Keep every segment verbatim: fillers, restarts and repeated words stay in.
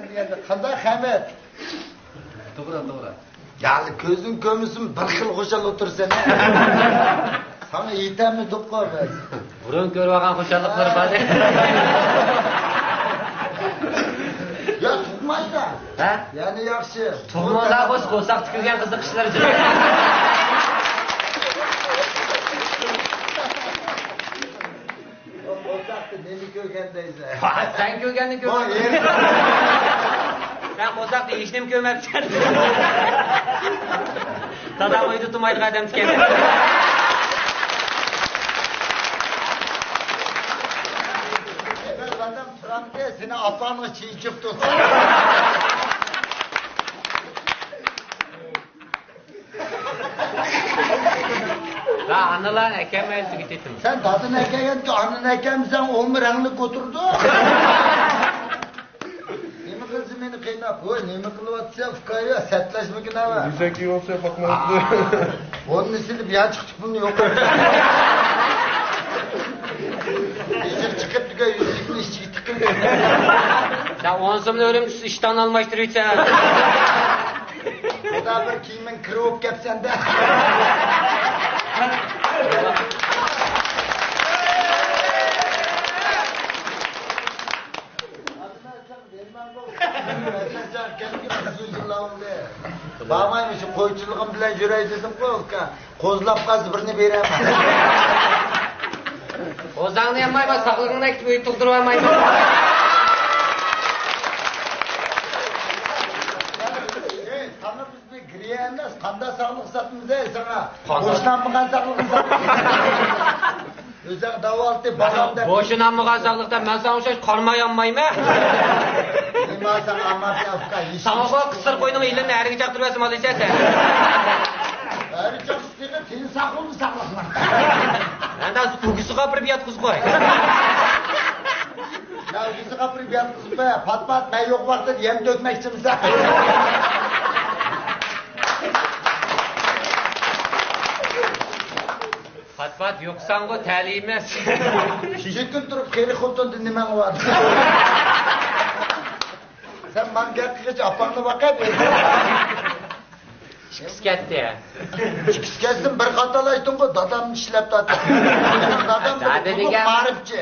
دېگەندە، قانداق خەمەت؟ توغرا، توغرا. يا، كۆزۈڭ كۆرمىسۇن، بىر خىل خۇشال ئولتۇرىسەن. ساڭا يېتەلمىدۇققۇ بىز. بۇرۇن كۆرۈۋالغان خۇشاللىقلىرى بار. يا، تۇغمايلا. ھە؟ يەنە ياخشى. تۇغمىغاندا بولسا قورساقتا كۆرگەن قىزىقىشلار جىق. قورساقتا نېمە كۆرگەن دەيسەن؟ سەن كۆرگەننى كۆردۈم. سەن قورساقتا ھېچنېمە كۆرمەپسەن. دادام ئۆيدە تۇرمايدىغان ئادەم ئىكەن. دادام تۇرامتى، سېنى ئاپاڭغا چېيىچىپ تۇرسا. لا، ئانىلارنى ئەكەلمەيدۇ، تۈگىتىتىم. سەن دادىنى ئەكەلگەنكى ئانىنى ئەكەلمىسەڭ، ئۇمۇ رەڭلىك ئولتۇرىدۇ. نېمە قىلسا مېنى قىيناپ، ۋوي، نېمە قىلىۋاتىسەن، ئۇكايە، سەتلەشمىكىن ئەمە. يۈزەكى يوقسا، پاقمايدۇ. ئورنىنى سېلىپ، يانچۇق تۇپۇننى يوق. ئىشىق چىقىپ تۈگەي، يۈزۈكنى ئىچىگە تىقىپ. سەن ئون سومنى ئۆرۈمچىسى ئىشتان ئالماشتۇرۇۋېتىسەن. خۇدا بىر كىيىمىڭ كىر بولۇپ كەپسەندە. بارمايمەن، شۇ قويچىلىقىم بىلەن يۈرەي دېدىمغۇ، ئۇكا. قوزلاپ قالسا بىرنى بېرەمەن. قوزاڭنى يەمەيمەن، ساقلىقىڭنى ئەكىتىپ ئۆيدە تۇغدۇرۇۋالمايمەن. ئەي، ساڭا بىز بىر گىرىيە ئەمەس، قانداق ساقلىق ساتىمىز ئەي ساڭا؟ قانداق؟ بوشىنالمىغان ساقلىقنى ساتىمىز. ئۆزۈڭ داۋالتى بالام دەپ. بوشىنالمىغان ساقلىقتا مەن ساڭا ئوخشاش قارماي يانمايمەن. نېمە ساڭا ئامانەت ئاكا، ھېچ ساڭا بۇ قىسىر قوينىڭ يېلىنى ھەرگە چاقتۇرۇۋەتسە مالايسىيە سەن. ھەرگە چاقتۇرسا تېخى تېنى ساق بولدى ساقلىقنىڭ. ئەندى ئۇكىسىغا ئاپىرىپ ياتقۇزۇپ قوي. يا ئۇكىسىغا ئاپىرىپ ياتقۇزۇپ قوي. پات-پات مەن يوق ۋاقىتتا يەم تۆكمەكچىمىسەن؟ پات-پات يوقساڭغۇ تەلىيىمىز. شۇ كۈن تۇرۇپ قېرى خوتۇندىن نېمەڭ بار؟ سەن ماڭا گەپ قىلغىچە ئاپاڭنى باقە. ئىككىسى كەتتى. ئىككىسى كەتسۇن، بىر قاتار ئېيتتىڭغۇ، دادام ئىشلەپ تارتتى. دادام دادام دېگەن مائارىپچى.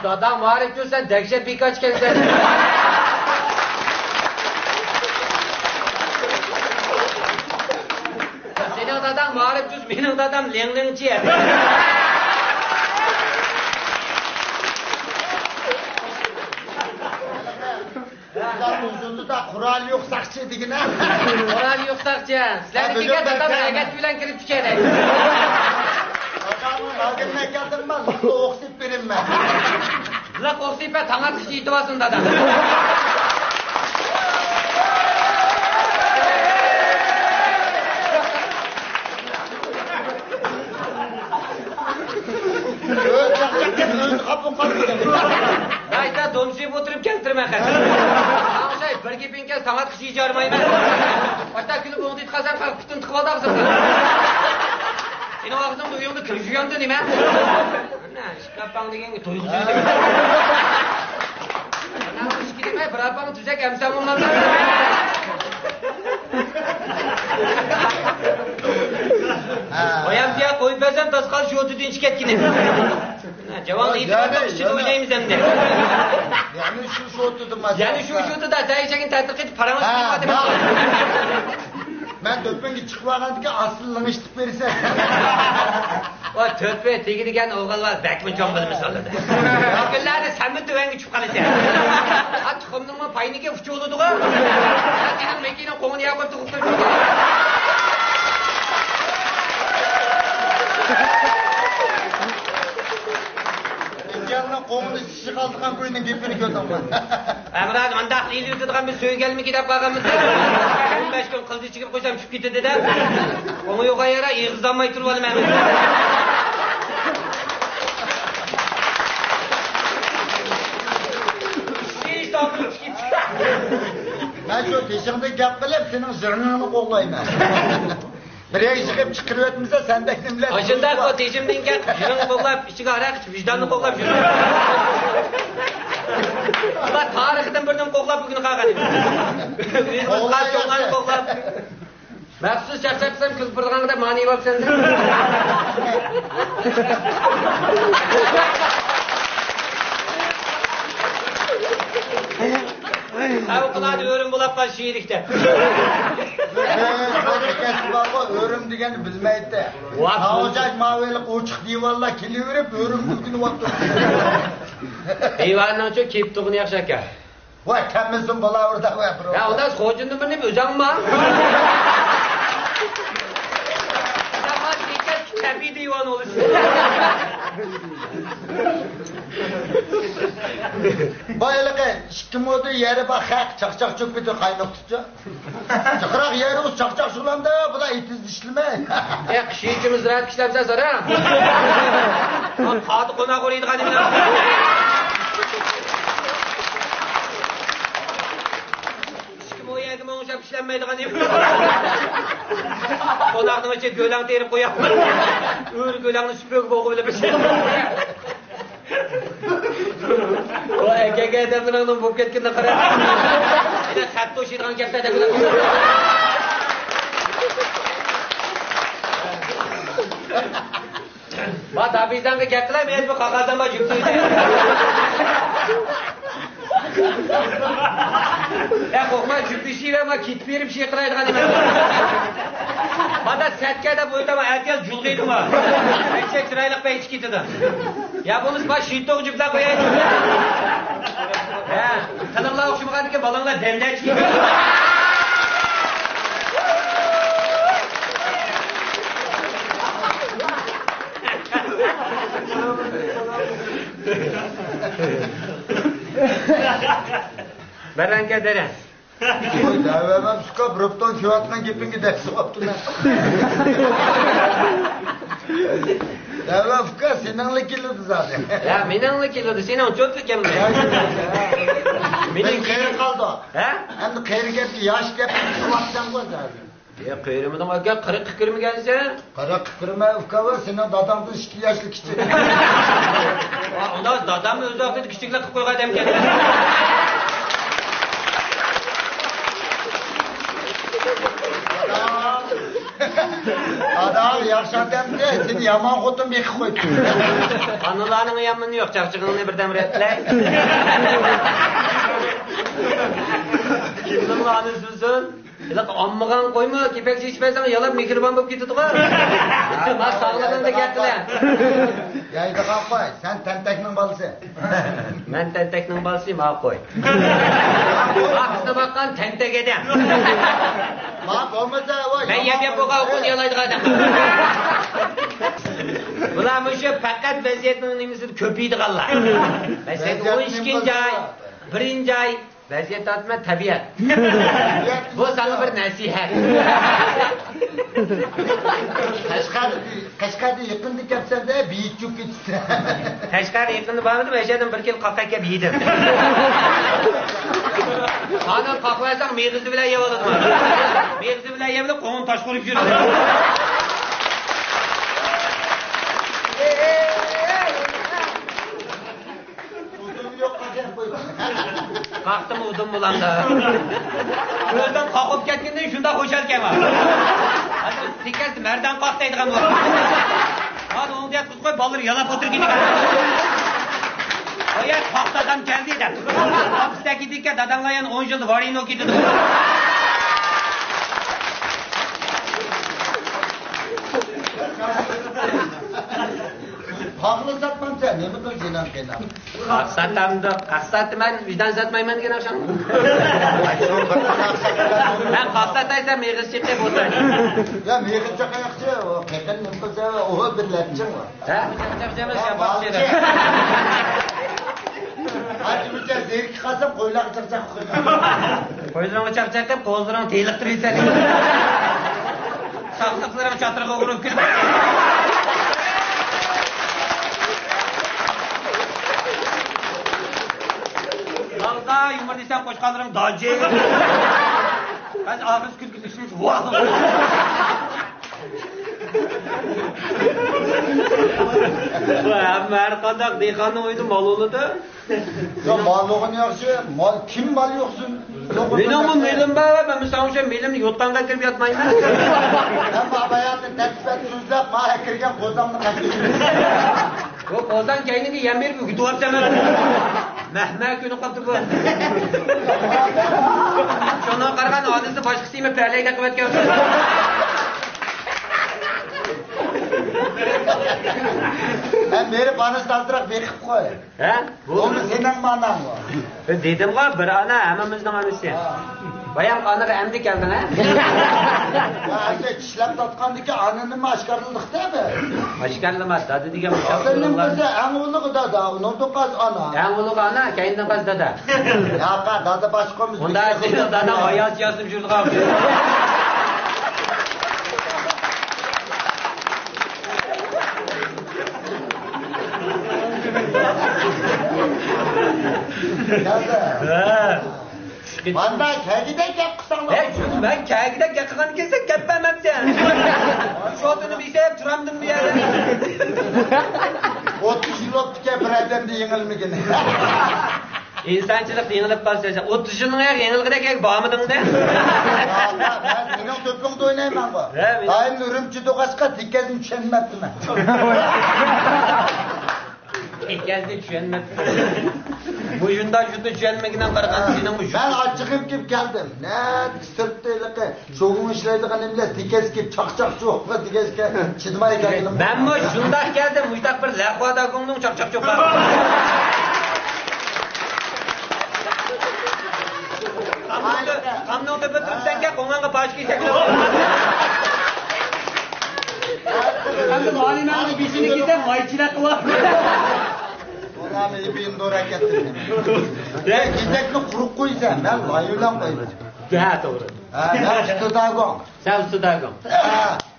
داداڭ مائارىپچى، سەن دەھشەت بىكارچى ئىكەنسەن. سېنىڭ داداڭ مائارىپچى، مېنىڭ دادام لىڭلىڭچى. ئۇزۇندىدا قورالى يوق ساقچى دېگىنە. قورالى يوق ساقچى. سىلەرنىڭكىگە دادام سەگەت بىلەن كىرىپتىكەن. دادامنىڭ لاگېرىنى ئەكەلدىممۇ، لىققا ئوقىتىپ بېرىممۇ؟ لىق ئوقىتىپ بەر، تاڭ ئاتقىچە يېتىۋالسۇن دادام. ئۆزى خاپا قالدى. ھەيدە، دومسىيىپ ئولتۇرۇپ كەلتۈرمە قېنى. ئاڭشاي، بىر گېپىڭ كەلسە تاڭ ئاتقىچە يېتەلمەيمەن. باشتا كۈلۈپ ئوڭدىتىپ قالساڭ، خەلق پۇتىنى تىقىۋالدى ئاغزىڭدىن. سېنىڭ ئاغزىڭدا ئۆيۈڭدە كىم يۇيامدۇ نېمە؟ ئىككى ئاپاڭ دېگەنگە تويغۇزۇۋېتىڭ. ئىككى دېمەي، بىر ئاپاڭ تۈزەك ئەمسەڭ بولمامدۇ؟ بايام دېيە قويۇپ بەرسەم، تاسقال شۇ ئوتتىدىن چىقىپ كەتكىنى. جاۋان ئېيتىپ ئىچىدە ئوينايمىز ئەمدى. يەنە شۇ شوتىدىن يەنە شۇ شوتىدا سەن ئىچەكنى تەتۈر قېتىپ پاراڭ ئۈستىگە. مەن دۆپپەڭگە چىقىپ ئالغاندىكىن ئاستىن لىڭشىتىپ بېرىسەن. ۋاي، تۆپە تېگىدىگەن ئوغۇل بار، بەكمۇ جان بىلىمىز ئالىدۇ. ياقىنلاردا سەنمۇ تۆۋەنگە چۈشۈپ قالىسەن. ھە، تۇخۇمنىڭمۇ پاينىكى ئۇچۇۋالىدىغۇ. سېنىڭ مېكىنىڭ قوڭىنى ياقۇر تۇغۇپ قويدۇم. ئىنجاننىڭ قوڭىنى شىشىغا ئالدىغان كوينىڭ گېپىنى كۆردۈڭمۇ؟ ئەمران، ئانداق ئېلىۋېتىدىغان بىر سۆيگەنمىكى دەپ قالغانمىز. ئون بەش كۈن قىلچە چىگىپ قويسام چۈشۈپ كېتىدۇ دەپ. ئوڭى يوق يەر ئېغىزلانماي تۇرۇۋالىمەن. مەن شۇ تېشىڭدىن گەپ قىلىپ، سېنىڭ زۆرنىڭنى قوغلايمەن. بىرەر يىغىپ چىقىرىۋەتمىسە، سەندەك نېمىلەر. ئاشۇنداق، ئۇ تېشىمدىن گەپ، زۆرنى قوغلاپ، ئىچىگە ھاراق ئىچىپ، ۋىجداننى قوغلاپ يۈرۈپ. ئۇلار تارىختىن بىر نېمە قوغلاپ، بۈگۈن قالغان. ئۆيىمىز قاز چوڭلارنى قوغلاپ. مەخسۇس چاقچاق قىلسام، كۈلۈپ بېرىدىغانغا دەپ مانى يېۋاپسەن. پەۋقۇلئاددە ئۆرۈم بولاپ قالدى شېئىرلىكتە. بىر كەسىپ بارغۇ، ئۆرۈم دېگەننى بىلمەيتتى. ۋاھ. تاۋۇجاش ماۋۇ ھېلىقى ئوچۇق دىۋانلار كېلىۋېرىپ، ئۆرۈم بۈگۈن ۋاپتۇ. دىۋاننىڭ چۇ كېپتۇغىنى ياخشى ئەكەن. ۋاي، تەمىزدىن بولاۋېرىدۇ، ۋە، بىر. يا، ئۇنداق خوجۇندىن بىرنى ئۆزەڭما؟ تەبىئىي دىۋان بولۇش. بايلىقى ئىككى مودىل يېرى بار، خەق چاقچاق چۆپىدە قايناق تۇتچى. جىقراق يېرى ئۇ چاقچاق شۇغلاندا، بۇلار ئېتىز ئىشلىمەي. ئە، قىش ئىچىمىز راھەت ئىشلەپسەن سەن، ھە؟ قاتى قوناق ئۇرىدىغان ئىملا. ئىچكى مو يەرگە مو ئوخشاپ ئىشلەنمەيدىغان ئىملا. قوناقنىڭ ئىچىگە گۆلەڭ تېرىپ قوياپتۇ. ئۆرە گۆلەڭنى سۈپۈرگە بوغۇۋېلىپ ئىشلەيدۇ. ۋاي، ئەكەگە ئادەملىرىڭنىڭ بولۇپ كەتكىنىنى قارا. ئەنە خەت توشۇيدىغان گەپلەر دەپ. ما دابىزانغا گەپ قىلاي، مەن بۇ قاقازان بار جۈپتۈيدە. يا، قورقما، جۈپتۈشى ۋە ما كېتىپ بېرىپ شېئىر قىلايدىغان ئەمەس. مادا سەتكە دەپ ئويلىما، ئەتىياز جۇلغىيدىما. ئەشەك چىرايلىق پەيچى كېتىدۇ. يا بولمىسا، باش شىتوق جۈپلەپ قويايلى. ھە، تىلىڭلار ئوخشىمىغاندىكىن بالىڭلار دەمدەك. بەرەڭگە دەرە. ۋاي، دەۋەمەم سۇكاپ، روپتون سۆۋەتقان گېپىڭگە دەپ سوغاپتىمەن. دەۋە ئۇكا، سېنىڭلا كېلىدۇ زادى. يا، مېنىڭلا كېلىدۇ، سېنىڭ چۆپلۈكەمدۇ؟ يا، يا، يا. مېنىڭ قېرى قالدى. ھە؟ ئەمدى قېرى گەپكە ياش گەپنى قىلىۋاتىسەنغۇ زادى. يا، قېرىمىدىڭ ئاكا، قىرىققا كىرمىگەنسەن. قىرىققا كىرمە ئۇكا، سېنىڭ داداڭدىن ئىككى ياشلا كىچىك. ئۇندا دادام ئۆز ۋاقتىدا كىچىكلىك قىلىپ قويغان ئادەمكەن. ئادا، ياخشى ئادەمدى، سېنى يامان خوتۇن بېقىپ قويدى. ئانىلارنىڭ يامىنى يوق، چاقچىقىڭنى بىردەم رەتلەي. كىمنىڭ ئانىسى بىلسۇن؟ ھېلىقى ئاممىغان قويمۇ، كېپەكچە ئىچىپ بەرسەڭ يالاپ مېھرىبان بولۇپ كېتىدىغۇ. ما ساغلىقىڭدا گەپ قىلە. يەيدىغان قوي، سەن تەنتەكنىڭ بالىسى. مەن تەنتەكنىڭ بالىسى، ما قوي. ما بىزنى باققان تەنتەك ئادەم. ما بولمىسا، ۋاي، مەن يەپ يەپ بولغان ئوقۇن يالايدىغان ئادەم. بۇلار مۇشۇ پەقەت ۋەزىيەتنىڭ نېمىسىدە كۆپىيىدىغانلار. مەسىلەن، ئون ئىككىنچى ئاي، بىرىنچى ئاي، ۋەزىيەت تارتىمەن، تەبىئەت. بۇ ساڭا بىر نەسىھەت. قەشقەر، قەشقەردە يېقىندا كەپسەندە بېيىت چۈشۈپ كېتىپسەن. قەشقەر يېقىندا بارمىدىم، ئەشەدىن بىر كىلو قاقاق كەپ يېدىم. ئاندىن قاقىۋەرسەڭ مېغىزى بىلەن يەۋالىدۇ. مېغىزى بىلەن يەۋېلىپ قوڭۇن تاشقا ئۇرۇپ يۈردى. ئۇدۇم يوق ئەكەن بۇ. قاقتىمۇ ئۇدۇم بولامدا. ئۆزۈم قاقىپ كەتكەندىن شۇنداق خۇشال ئىكەنمەن. ھازىر تېكەستە مەردان قاق دەيدىغان بولدۇم. ھازىر ئوڭدا ياتقۇزۇپ قويۇپ بالىلىرى يالاپ ئولتۇرۇپ كېتىدىكەن. ئايا قاق دادام كەلدى دەپ. ئاپىسى كېتىدىكەن، دادامغا يەنە ئون يىلدا ۋارىينو كېتىدۇ. قاقلا ساتمامسەن، نېمە قىل جېنىڭ قىيناپ؟ قاق ساتامدۇ؟ قاق ساتىمەن، ۋىجدان ساتمايمەن دېگەن ئوخشايدۇ. مەن قاق ساتاي دېسەم، مېغىز چېقىپ ئولتۇراي. يا، مېغىز چاقاياقچى، ئۇ قېقىن نېمە قىلسا، ئۇ بىر لەپچىڭ بار. ھە؟ چاقچاق ئەمەس، ھە، ياپاقچى. ھاجى مۇجا زېرىكىپ قالسام، قويلارغا چاقچاق قىلىمەن. قويلىرىڭغا چاقچاق قىلىپ، قوزىلىرىڭنى تېلىقتۇرۇۋېتىسەن. ساقساقلىرىڭ چاتىرىغا ئۇرۇپ كىرىپ. داغدا يۇمۇر دېسەم، قوچقارلىرىڭ داجى. بەزى ئاخىرسى كۈلكە تۈشۈرۈپ، ۋاھ! بۇ ھەممە، ھەر قانداق دېھقاننىڭ ئۆيىدە مال بولىدۇ. يا، مال بولغىنى ياخشى، مال، كىم مال يوقسۇن؟ مېنىڭمۇ مېلىم بار، مەن ساڭا ئوخشاپ مېلىمنى يوتقانغا كىرىپ ياتمايمەن. مەن بۇ باياتىن تەسبىھات سۆزلەپ، ما كىرگەن قوزامنى قاچىرىپ. بۇ قوزام كەينىگە يەم بېرىپ ئۆگىتىۋاتىسەن مەن. مەھمە كۆنۈپ قاپتۇ بۇ. شۇنىڭغا قارىغان ئانىسى باشقا سىيما پەلەيدە قىلىۋەتكەن. ھە، بېرىپ ئانىسىنى ئازراق بېقىپ قوي. ھە؟ بۇ ئۇمۇ سېنىڭ ماناڭمۇ؟ دېدىمغۇ، بىر ئانا ھەممىمىزنىڭ ئانىسى. ھا. بايام ئانىغا ئەمدى كەلدىڭ، ھە؟ يا، ئەمدى چىشلەپ تارتقاندىكى ئانىنىمۇ ئاشكارىلىدۇق-دە بىز. ئاشكارىلىما، دادا دېگەن مۇشۇ. ئەسلىنىڭ بىزدە ئەڭ ئۇلۇغى دادا، ئۇنىڭدىن قاز ئانا. ئەڭ ئۇلۇغى ئانا، كەينىدىن قاز دادا. ياقا، دادا باشقىمىز. ئۇنداق دېسەڭ، دادام ھايات ياسىنىپ يۈرىدىغان. دادا. ھە. مانداق كەگىدەك گەپ قىلساڭلار. ھەي، مەن كەگىدەك گەپ قىلغان كەلسەم گەپ بەرمەپتىمەن. شۇ ئوتۇننى بىسەپ تۇرامدىم بۇ يەردە. ئوتتۇز يىل بوپتىكەن بىر ئادەمدە يېڭىلمىگىنى. ئىنسانچىلىقتا يېڭىلىپ قالسا، ئوتتۇز يىلنىڭ يېڭىلغۇدەك بارمىدىڭ-دە. ئاللا، مەن سېنىڭ تۆپۈڭدە ئوينايمەنغۇ. ھە، مەن دائىم ئۈرۈمچىدە ئوقۇغاچقا تېكەزنى چۈشەنمەپتىمەن. ئىكەنسى چۈشەنمەپتۇ. مۇشۇنداق شۇنى چۈشەنمىگىنىڭ قارىغان سېنىڭ مۇشۇ. مەن ئاچچىقىم كېلىپ كەلدىم. نەدە سىرتتا ھېلىقى شوگۇڭ ئىشلەيدىغان ئىبلىس تېكەزكە چاقچاق چوققا دېگەچكە چىدىماي كەلدىم. مەنمۇ شۇنداق كەلدىم، مۇشۇنداق بىر لەخۋادا گۇڭنىڭ چاقچاق چوققا. تامنىڭ تۆ-، تامنىڭ تۆپىدە تۇرسەنكەن، قوڭغانغا پاش كىيسەك. ئەمدى مالىمەننىڭ بېشىنى كېسەم، لايچىلەر قىلار. ئۇلارنى ئېپىندۇر ئەكەتتىم. يا، كېسەكنى قۇرۇق قويسا، مەن لاي بىلەن قويىمەن. ھە، توغرا. ھە، مەن ئۇستىداگوڭ. سەن ئۇستىداگوڭ. ھە،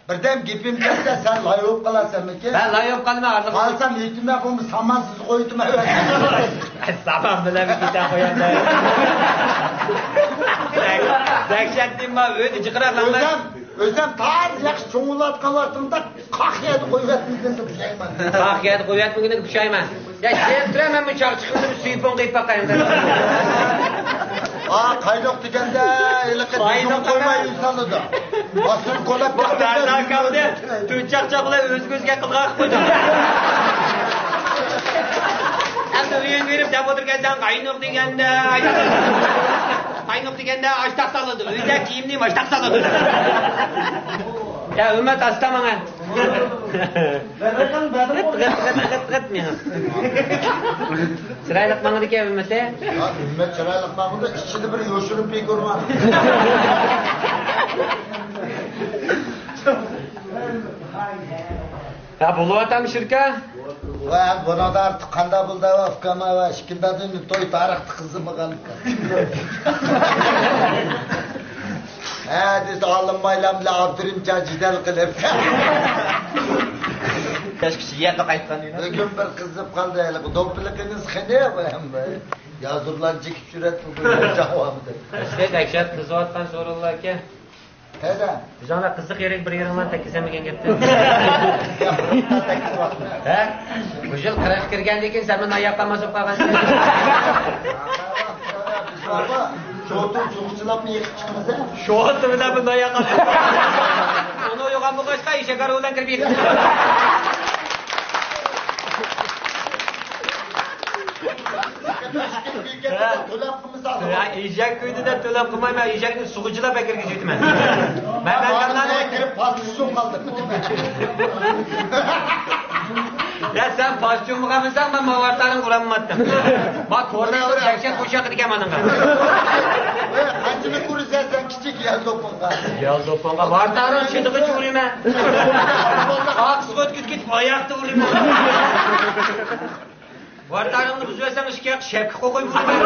بىردەم گېپىم كەتسە، سەن لاي بولۇپ قالارسەنمىكىن؟ مەن لاي بولۇپ قالىمەن، ھازىر. قالسام، يېتىمە بولما، سامانسىز قويدۇم. سامان بىلەن كېتە قويامدۇ. دەھشەت دېمە، ئۆيدە جىقراپ ماڭماي. ئۆزۈم، ئۆزۈم تازا ياخشى چوڭ بولۇۋاتقان ۋاقتىمدا قاق يەردە قويۇۋەتمىگىنىمگە پۇشايمان. قاق يەردە قويۇۋەتمىگىنىڭگە پۇشايمان. يا، سېلىپ تۇرە، مەن بۇ چاقچىقىمنى سۈيپۈڭ قىلىپ باقايمەن. ئا، قاينۇق دېگەندە، ھېلىقى قاينۇق قويماي ئۆزى سالىدۇ. ئاستىن قولاپ بۇ كەتكەندە دەردان كەلدى. تۆت چاقچاق بىلەن ئۆزىگە ئۆزگە قىلغان قىلىپ قويدى. ئەمدى ئۆيۈڭگە بېرىپ دەپ ئولتۇرغان سەن قاينۇق دېگەندە، قاينۇق دېگەندە ئاشتاق سالىدۇ. ئۆيدە كىيىمنى ماشتاق سالىدۇ. يا، ھۆممەت ئاستا ماڭا. غىت، غىت، غىت، غىت، غىت مېڭىڭ. چىرايلىق ماڭىدىكەن ھۆممىتى. ھا، ھۆممەت چىرايلىق ماڭىدۇ، ئىچىدە بىر يوشۇرۇن پىكۇر بار. يا، بولۇۋاتامدۇ شىركە؟ ۋە، بۇنىڭدا ئارتۇق قانداق بولدى، ئۇكام، ۋە ئىككىمىزدىن توي تارىختا قىزىمىغان. ھە، دېسە، ئالىم بايلام بىلەن ئابدۇرېھىمجان جېدەل قىلىپ. كەچكىچە يەردە قايتقان ئىدى. بۈگۈن بىر قىزىپ قالدى، ھېلىقى دوپپىلىقىنىڭ خېنى بۇ ھەم. يازۇرلار جىكىپ يۈرەتتى بۇ جاۋابىدا. دەھشەت قىزىۋاتقان سورۇنلار ئىكەن. ھەدە. ئۆزۈڭلار قىزىق يېرىگە بىر يېرىڭلارنى تەگكۈزەلمىگەن گەپتە. ھە؟ بۇ يىل قىرىققا كىرگەندىن كېيىن سەن مەن ئاياق قالماس بولۇپ قالغانسەن. شوتۇ چۇخچىلاپمۇ يېقىپ چىقىمىز ھە؟ شوتۇ بىلەن بۇ ئاياق قالماس. ئۇنى ئويغان بولغاچقا ئېشەك ئارۇ بىلەن كىرىپ يېقىپ. ھە. تۆلەپ قىلمىسا. يا، ئېشەك كۆيدى دەپ تۆلەپ قىلمايمەن، ئېشەكنى سۇغا چىلاپ ئەكىرگۈزۈۋېتىمەن. مەن، مەن، مەن، مەن، كىرىپ پاس چۈشۈپ قالدىم. يا، سەن پاس چۈشۈپ قالمىساڭ، مەن ماۋارتارىڭ ئۇرالماتتىم. ما كورنىڭ دەھشەت قوشاق ئىكەن مانىڭغا. قانچىلىك ئۇرىسەن سەن كىچىك يال دوپپىڭغا؟ يال دوپپىڭغا ۋارتارىڭ چىدىغىچە ئۇرىمەن. ئاقسۇغا ئۆتكۈزۈپ كېتىپ ئاياقتا ئۇرىمەن. ۋارتارىڭنى بۇزۇۋەتسەڭ، ئىككى ياق شەپكە قوقۇيۇپ ئۇرىمەن.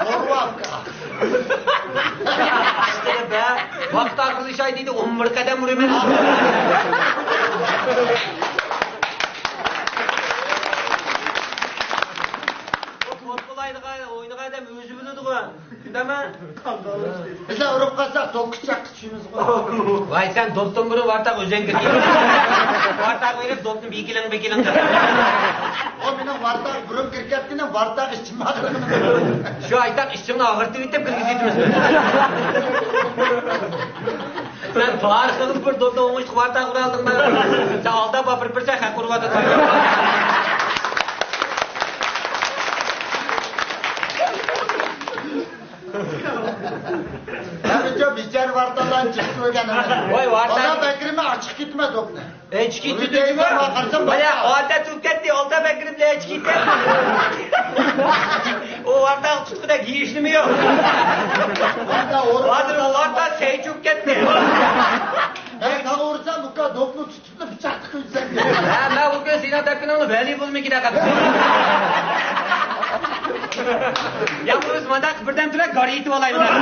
قورغاق. ئىشتىنى بە، ۋاقىت ئاخىرلىشاي دېدى، ئون بىر قەدەم ئۇرىمەن. ئوينىغان ئادەم ئۆزى بىلىدىغۇ. شۇنداقمۇ؟ بىزلەر ئۇرۇپ قالساق، دوپكا چاققا چۈشىمىزغۇ. ۋاي، سەن دوپتىن بۇرۇن ۋارتاغ ئۆزەڭ كىرگەن. ۋارتاغ بېرىپ، دوپنى بېكىلىڭ، بېكىلىڭ دەپ. ئۇ مېنىڭ ۋارتاغ بۇرۇن كىرىپ كەتكىنىم، ۋارتاغ ئىچىم ئاغرىغىنى. شۇ ئايتاق ئىچىڭنى ئاغرىتىۋېتىپ كىرگۈزۈۋېتىمىز. سەن تارىخىڭىز بىر دوپنى ئوڭۇشلۇق ۋارتاغ ئۇرالدىڭ. سەن ئالداپ ئاپىرىپ بىرسەن خەق ئۇرۇۋاتىدۇ. يا بىچارە، بىچارە ۋارتاغلارنى چىقىپ كۆرگەن. ۋاي، ۋارتاغ. ئالداپ ئەكىرمە، ئاچىقىپ كەتمە دوپنى. ئەچىكى تۈتۈپ، بايا ئادەت بولۇپ كەتتى، ئالداپ ئەكىرىپ ئەچىكى تەپ. ئۇ ۋارتاغ تۇتقۇدەك ھېچنېمە يوق. ھازىر ئۇ ۋارتاغ سەي چۈشۈپ كەتتى. مەن ساڭا ئۇرسام، ئۇكا، دوپنى تۇتۇپلا پىچاق تىقىۋېتىسەن. ھە، مەن ئۇ كۈن سېنىڭ تەپكىنىڭنى ۋەلى بولمىكىن دەپ. يا بولمىسا مانداق بىردەم تۇرە، گارى يېتىپ ئالايمەن.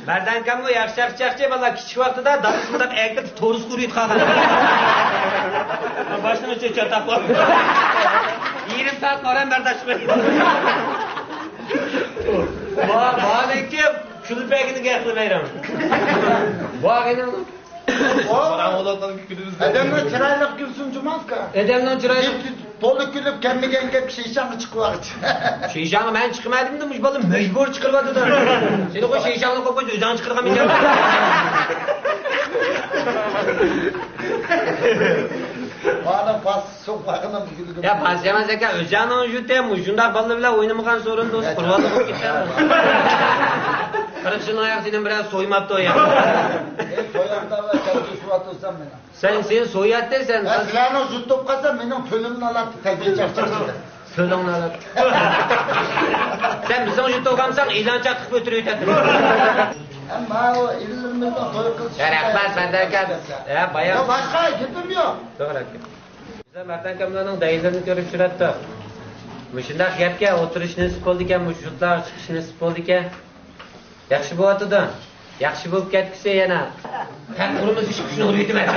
مەردان ئاكاممۇ ياخشى، ياخشى، ياخشى، بالىلار كىچىك ۋاقتىدا دادىسى بىلەن ئەنكىتى تورۇس قۇرۇيدۇ قالغان. باشلىغۇچى چاتاق بار. يېرىم سائەت قارام بەرداشلىق. ۋا، ۋالىكىم، شۇلپەگىنى گەپ قىلمايرام. ۋاغىنىڭ. ئادەمنىڭ چىرايلىق گۈلسۇن جۇمانكا. ئادەمنىڭ چىرايلىق. تولا كۈلۈپ كەلمىگەن گەپ شىشاڭغا چىقىۋاغىچە. شىشاڭغا مەن چىقمىدىم، مۇشۇ بالا مەجبۇر چىقىرىۋاتىدۇ. سېنى قوي، شىشاڭنى قويۇپ قويسا ئۆزۈڭ چىقىرغان مېنى. مانا پاس سوقماقنىڭ گۈلگە. يا پاس ئەمەس ئاكا، ئۆزۈڭنىڭ يۇتى، مۇشۇنداق بالىلار بىلەن ئوينىمىغان سورۇندا ئۆزى قۇربانلىق بولۇپ كېتەر. قىرىق يىلنىڭ ئاياغ سېنىڭ بىرەر سويماپتۇ يا. سوياقتا ۋە كەلگۈسى سوياتسام مېنىڭ. سەن، سېنى سوياتتى، سەن. ھە، سىلەرنىڭ يۇتۇپ قالسا، مېنىڭ تۆلىمىنى ئالاتتى، تەبىئىي چاقچاق. تۆلىڭنى ئالاتتى. سەن بىزنىڭ يۇتۇپ قالمىساڭ، ئېلان چاقتىق ئۆتۈرۈۋېتەتتىڭ. ئەمما ئۇ ئىللىرىمىزنىڭ توي قىلىش. يا، رەھمەت، مەندە ئاكا. ھە، بايام. يا، باشقا گېپىم يوق. توغرا ئاكا. بىز مەردان ئاكاملارنىڭ دەيلىرىنى كۆرۈپ يۈرەتتۇق. مۇشۇنداق گەپكە ئولتۇرۇش نېسىپ بولىدىكەن، مۇشۇ يۇرتلارغا چىقىش نېسىپ بولىدىكەن. ياخشى بولۇۋاتىدۇ. ياخشى بولۇپ كەتكۈسى يەنە. خەق ئۇرمىسا ئىش قۇشنى ئۇرۇۋېتىمەن.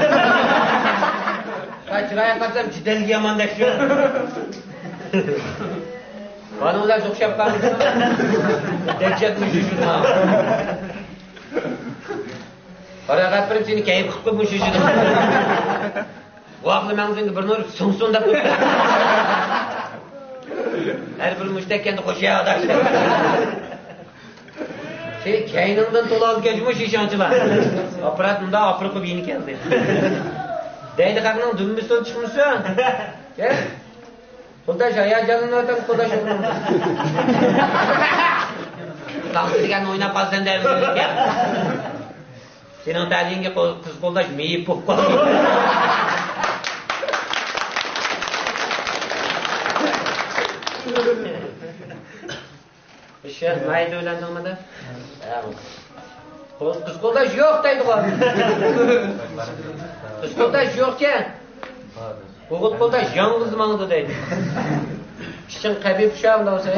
ھە، چىرايىغا قارىسام جېدەلگە يامان دەك شۇ. بانۇلار ئوخشاپ قالدى. دەججەت مۇشۇ شۇ. قارا غەپىرىم سېنى كەيپ قىلىپ قويۇپ مۇشۇ شۇ. ۋاقلى مەڭزىڭگە بىر نۇر سۇڭسۇن دەپ قويۇپتۇ. ھەر بىر مۇشتەك كەندە قوشۇيا ئاداش. شۇ كەينىڭدىن تولا ئالدى كەلگىمۇ شىشاڭچىلار. ئاپپارات مۇنداق ئاپىرىپ قويۇپ يېنى كەلدى. دەيدۇ خەقنىڭ دۈمبىسىدىن چىقمىسۇن. قولداش ھاياجانلىنىۋاتامسىز، قولداش. تاختىدىكەن ئويناپ قالسەن دەپ. سېنىڭ تەلىيىڭگە قول-، قىز قولداش مېيىپ بولۇپ قالدى. ئىشەن مايدا ئۆيلەندىڭمۇ دە؟ قىز قولداش يوق دەيدىغۇ. قىز قولداش يوقكەن. ئوغۇل قولداش يالغۇز ماڭىدۇ دەيدۇ. ئىشىڭ قەبىھ پۇشا ئۇنداق بولسا.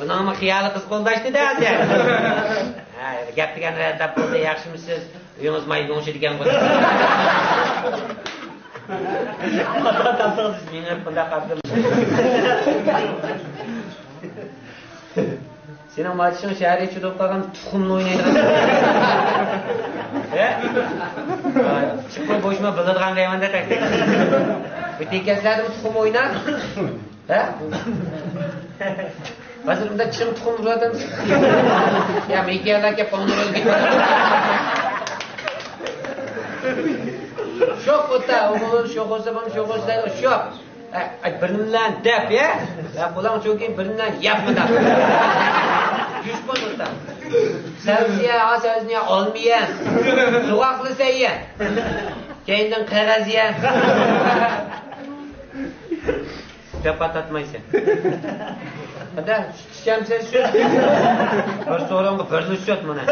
بۇنىڭمۇ خىيالى قىز قولداشتى دە ھازىر. ھە، گەپ دېگەن رەت دەپ بولدى، ياخشىمۇسىز؟ ئۆيىڭىز ماي لوڭشىدىكەن بۇ. خاتا تاپتىڭىز، مېڭىپ بۇنداق قارىدىم. سېنىڭ ماچىشىڭ شەھەر ئىچىدە بولۇپ قالغان تۇخۇمنى ئوينايدىغان. ھە؟ چىقما بوشما بىلىدىغان دەيمەن-دە تەكلىپ. بۇ تېكەسلەردىمۇ تۇخۇم ئوينا. ھە؟ ھازىر بۇندا چىڭ تۇخۇم ئۇرۇۋاتىمىز. يا مېكىيادا كەپ بۇنى ئۆلگۈت. شوق بولسا، ئۇ شوق بولسا، بۇ شوق بولسا، شوق. ئە، ئە، بىر نېمىلەرنى دەپ، يە؟ يا قۇلاڭ چوكى بىر نېمىلەرنى يەپ مۇنداق. يۈش بولمىسا. سەۋزىيە، ئا سەۋزىنى يە، ئالما يە. سوغاقلىسا يە. كەينىدىن قەرەز يە. دەپ ئاتاتمايسەن. ھەدە، سۈت ئىچەمسەن، سۈت؟ بىر سورۇنغا بىرلا سۈت مانا.